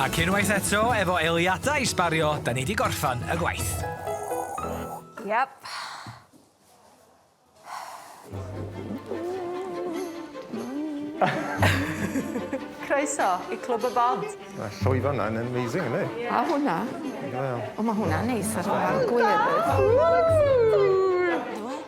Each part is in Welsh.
Ac unwaith eto, efo eiliadau i sbario, da ni 'di gorffan y gwaith. Yep. Croeso i Clwb y Bont. Mae'r llwyfan 'na'n amazing yndi? A hwnna. Wel. O ma' hwnna'n neis ar ôl gwyrdd.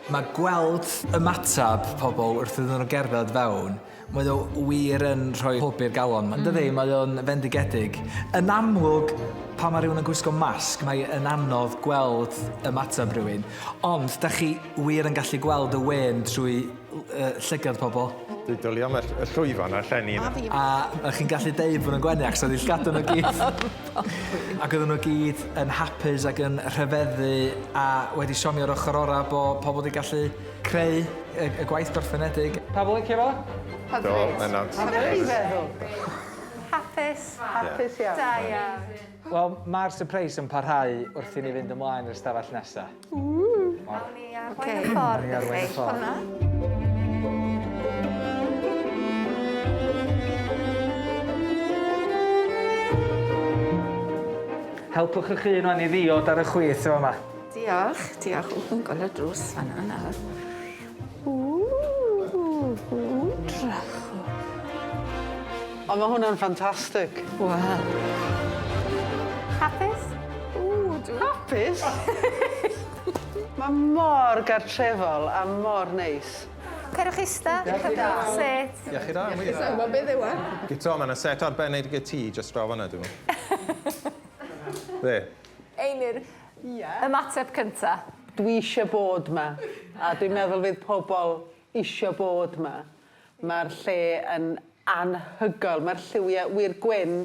Mae gweld ymateb pobl wrth iddyn nhw gerdded fewn, mae o wir yn rhoi hwb i'r galon. Mm. Dydy, mae o'n fendigedig. Yn amlwg, pan mae rhywun yn gwisgo masg, mae yn anodd gweld ymateb rhywun. Ond, da chi wir yn gallu gweld y wên trwy uh, llygad pobl. Dwi'n dwlu am y llwyfan a'r llenni yna. A a chi'n gallu deud bod nhw'n gwenu achos oedd eu llgadau nhw gyd. Ac oedden nhw gyd yn hapus ac yn rhyfeddu a wedi siomio'r ochr orau bod pobl wedi gallu creu y, y gwaith gorffenedig. Pawb yn licio fo? Do, bendant. Be chi'n feddwl? Hapus. Hapus iawn. Da iawn. Wel, mae'r surprise yn parhau wrth i ni fynd ymlaen i'r stafell nesaf. Awn ni arwain y ffordd Awn ni arwain y ffordd. Hwnna. Helpwch eich hun wan i ddiod ar y chwith yn fama. Diolch, diolch. Ww, fi'n gweld y drws fan'na nawr. Ww, ww, drychwch. O ma' hwnna'n ffantastig. Wel. Hapus? Ww, dwi... Hapus? Ma' mor gartrefol a mor neis. Cerwch ista, cadwch set. Iechyd da, wir. Sa i'n gwbo beth yw e. Guto, ma' 'na set arbennig y tŷ jyst draw fan'na dwi me'wl. Be? Einir, Ie? ymateb cynta. Dwi isie bod 'ma a dwi'n meddwl fydd pobol isio bod 'ma. Mae'r lle yn anhygoel. Mae'r lliwiau wir gwyn,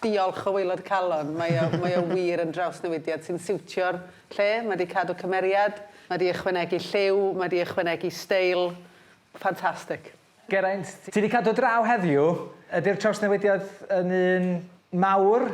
diolch o waelod calon. Mae o, mae o wir yn drawsnewidiad sy'n siwtio'r lle. Mae 'di cadw cymeriad, mae 'di ychwanegu lliw, mae 'di ychwanegu steil. Ffantastig. Geraint, ti 'di cadw draw heddiw. Ydy'r trawsnewidiad yn un mawr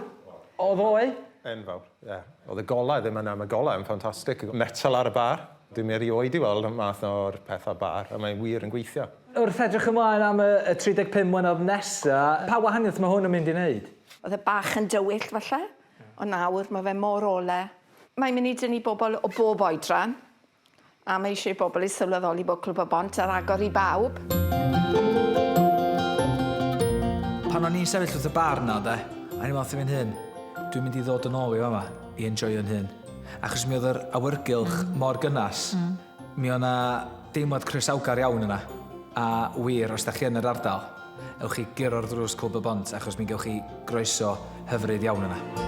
o ddoe? Enfawr, ie. Oedd y golau ddim yna. Mae golau yn ffantastig. Metal ar y bar. Dwi'm erioed 'di weld y math o'r peth ar bar, a mae'n wir yn gweithio. Wrth edrych ymlaen am y y 35 mlynedd nesa, pa wahaniaeth mae hwn yn mynd i wneud? Oedd e bach yn dywyll falle, ond nawr mae fe mor ole. Mae'n mynd i dynnu bobl o bob oedran, a mae eisiau i bobl i sylweddoli bod Clwb y Bont ar agor i bawb. Pan o'n i'n sefyll wrth y bar 'na de, a o'n i'n meddwl wrth fi'n hun, dwi'n mynd i ddod yn ôl i fama i enjoio'n hun. Achos mi oedd yr awyrgylch mm. mor gynnas. Mm. Mi oedd 'na deimlad croesawgar iawn yna. A wir, os da chi yn yr ardal, ewch chi guro'r drws Clwb y Bont achos mi gewch chi groeso hyfryd iawn yna.